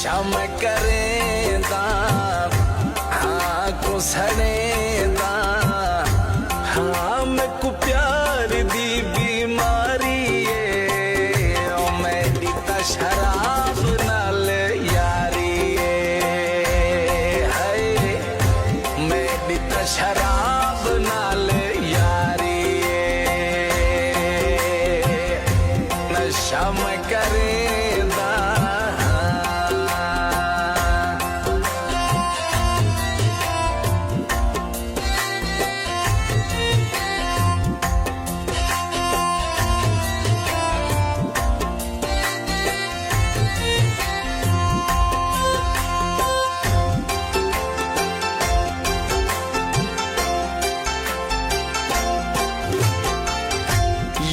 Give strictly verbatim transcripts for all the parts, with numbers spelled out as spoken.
نشہ میں کریندا، ہاں کوں سڑیندا، ہاں میکوں پیار دی بیماری اے، او میݙی تاں شراب نال یاری اے، ہائے میݙی تاں شراب نال یاری اے، نشہ میں کریندا ہاں۔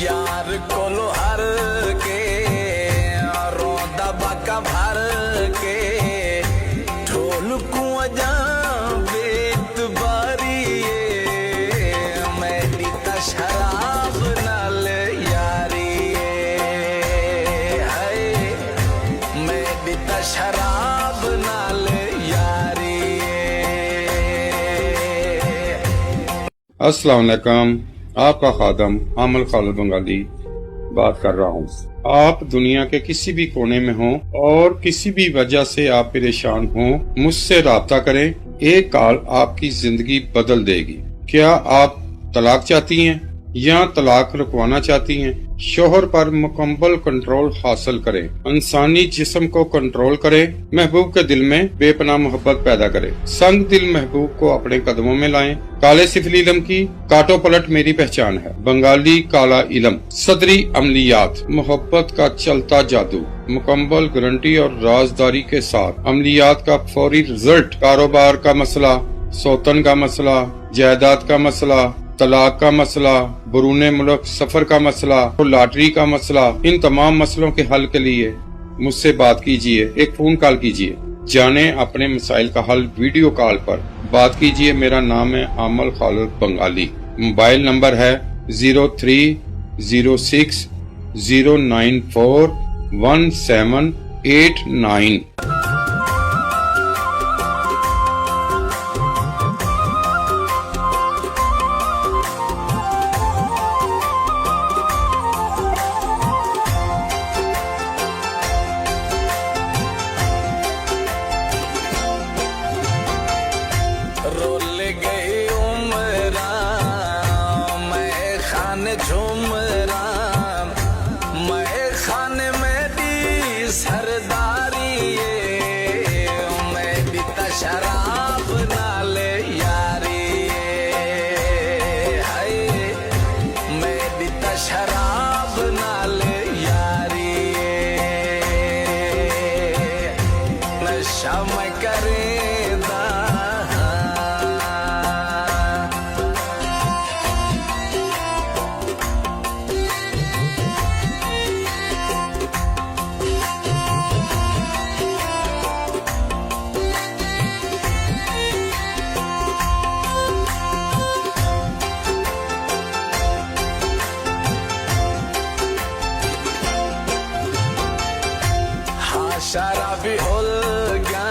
یار کولو ہر کے روندا باکا بھر کے، ڈھول کوں اڄاں بیت باری اے، میݙی تاں شراب نال یاری اے، ہائے میݙی تاں شراب نال یاری اے۔ السلام علیکم، آپ کا خادم عامل خالد بنگالی بات کر رہا ہوں۔ آپ دنیا کے کسی بھی کونے میں ہوں اور کسی بھی وجہ سے آپ پریشان ہوں، مجھ سے رابطہ کریں۔ ایک کال آپ کی زندگی بدل دے گی۔ کیا آپ طلاق چاہتی ہیں یا طلاق رکوانا چاہتی ہیں؟ شوہر پر مکمل کنٹرول حاصل کریں، انسانی جسم کو کنٹرول کریں، محبوب کے دل میں بے پناہ محبت پیدا کریں، سنگ دل محبوب کو اپنے قدموں میں لائیں۔ کالے سفلی علم کی کاٹو پلٹ میری پہچان ہے، بنگالی کالا علم، صدری عملیات، محبت کا چلتا جادو، مکمل گارنٹی اور رازداری کے ساتھ عملیات کا فوری رزلٹ، کاروبار کا مسئلہ، سوتن کا مسئلہ، جائیداد کا مسئلہ، طلاق کا مسئلہ، برون ملک سفر کا مسئلہ، لاٹری کا مسئلہ، ان تمام مسئلوں کے حل کے لیے مجھ سے بات کیجیے، ایک فون کال کیجیے، جانیں اپنے مسائل کا حل ویڈیو کال پر۔ بات کیجیے، میرا نام ہے عامل خالد بنگالی۔ موبائل نمبر ہے zero three zero six zero nine four one seven eight nine. رول گئی عمراں، میں خان جھمراں، میں خان میݙی سرداری اے، میݙی تاں شراب نال یاری اے، ہائے میݙی تاں شراب نال یاری اے، نشہ میں کریندا ہاں۔ ہاں شرابی ہل ڳیاں،